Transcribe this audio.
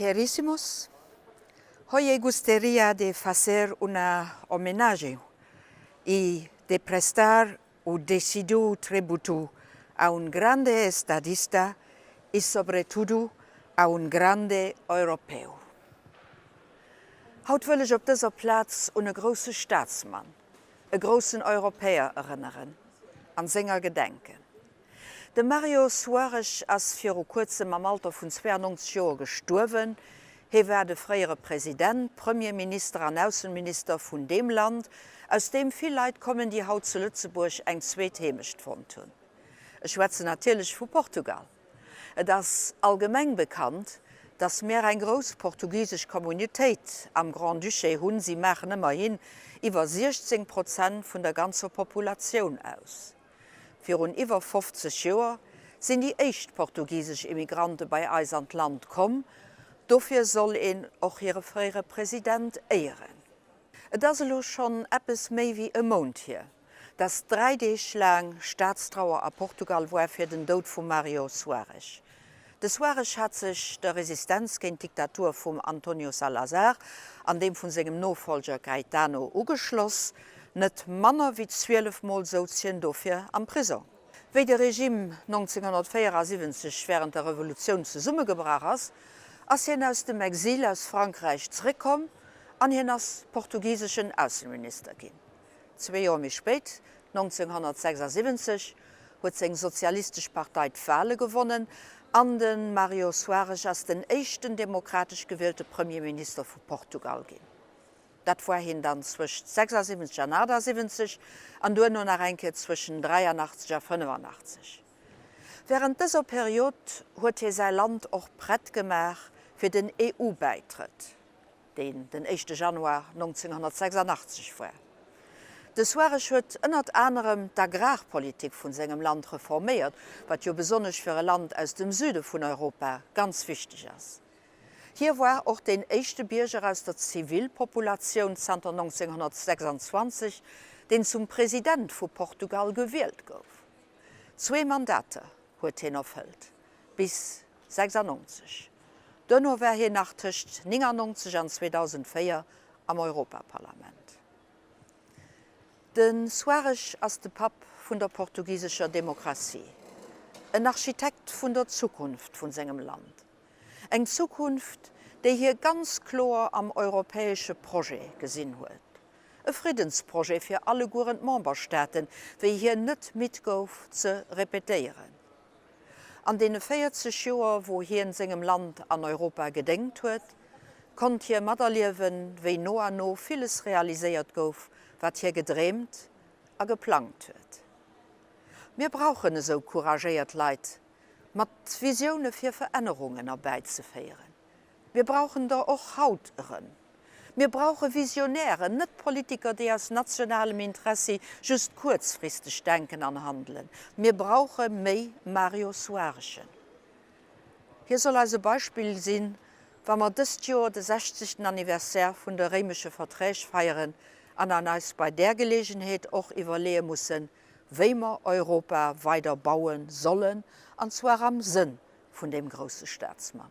Querísimos, hoy gustaría de facer una homenaje y de prestar u decidu tributu a un grande estadista y sobre todo a un grande europeo. Haut wëll ech op dëser Plaz un e grousse Staatsmann, e groussen Europäer erënneren an senger gedenken. De Mario Soares ass viru kuerzem am Alter vun 92 Joer gestuerwen. Hie war de fréiere President, Premierminister an Aussenminister vun deem Land, aus deem vill Leit kommen, déi haut zu Lëtzebuerg eng zweet Heemecht fonnt hunn. Ech schwätzen natierlech vu Portugal. Et ass allgemeng bekannt, datt mär eng grouss portugisesch Communautéit am Grand-Duché hunn, si maachen ëmmerhin iwwer 16 Prozent vun der ganzer Populatioun aus. Virun iwwer 50 Joer sinn déi éischt portugisesch Immigrante bei eis an d'Land komm, dofir soll een och hire fréiere President éieren. Et ass elo schonn eppes méi wéi e Mount hier, dass 3 Deeg laang Staatstrauer a Portugal war fir den Doud vum Mario Soares. De Soares hat sech der Resistenz géint d'Diktatur vum Antonio Salazar an deem vun sengem Nofollger Caetano ugeschloss. Net manner wéi 12 Mol souz hien dofir am Prisong. Wéi de Regime 1974 wärend der Revolutioun zesummegebrach ass, ass hien aus dem Exil aus Frankräich zeréckkomm an hien ass portugiseschen Ausseminister ginn. Zwee Joer méi spéit, 1976, huet seng Sozialistesch Partei d'Wale gewonnen an de Mario Soares ass den éischten demokratesch gewielte Premierminister vu Portugal ginn. Dat war hien dann zwëscht 76 an 78 an duerno nach eng Kéier zwëschen 83 a 85. Wärend dëser Period huet hie säi Land och prett gemaach fir den EU-Bäitrëtt. deen den éischte Januar 1986 war. De Soares huet ënnert anerem d'Agrarpolitik vun sengem Land reforméiert, wat jo besonnesch fir e Land aus dem Süde vun Europa ganz wichteg ass. Hie war och deen éischte Bierger aus der Zivilpopulatioun zanter 1926, deen zum President vu Portugal gewielt gouf. Zwee Mandater huet hien erfëllt, bis 96. Duerno war hien nach tëscht 99 an 2004 am Europaparlament. De Soares ass de Papp vun der portugisescher Demokratie, en Architekt vun der Zukunft vun sengem Land. Eng Zukunft, déi hie ganz kloer am europäesche Projet gesinn huet. E Friddensprojet fir allegueren d'Memberstaaten, wéi hien net midd gouf ze repetéieren. An deene 40 Joer, wou hien sengem Land an Europa gedéngt huet, konnt hie materliewen, wéi no an no villes realiséiert gouf, wat hie gedreemt a geplangt huet. Mir brauchen esou couragéiert Leit mat Visioune fir Verännerungen erbäizeféieren. Mir brauchen der och haut erëm. Mir brauche Visionären, net Politiker, déi aus nationalem Interessi just kuerzfristeg denken an handelen. Mir brauche méi Mario Soareschen. Hie soll eis e Beispill sinn, wa mer dëst Joer de 60. Anniversaire vun de Réimesche Verträg feieren an an eis bei där Geleegenheet och iwwerleeë mussen, wéi mer Europa weider baue sollen, an zwar am Sënn vun deem grousse Staatsmann.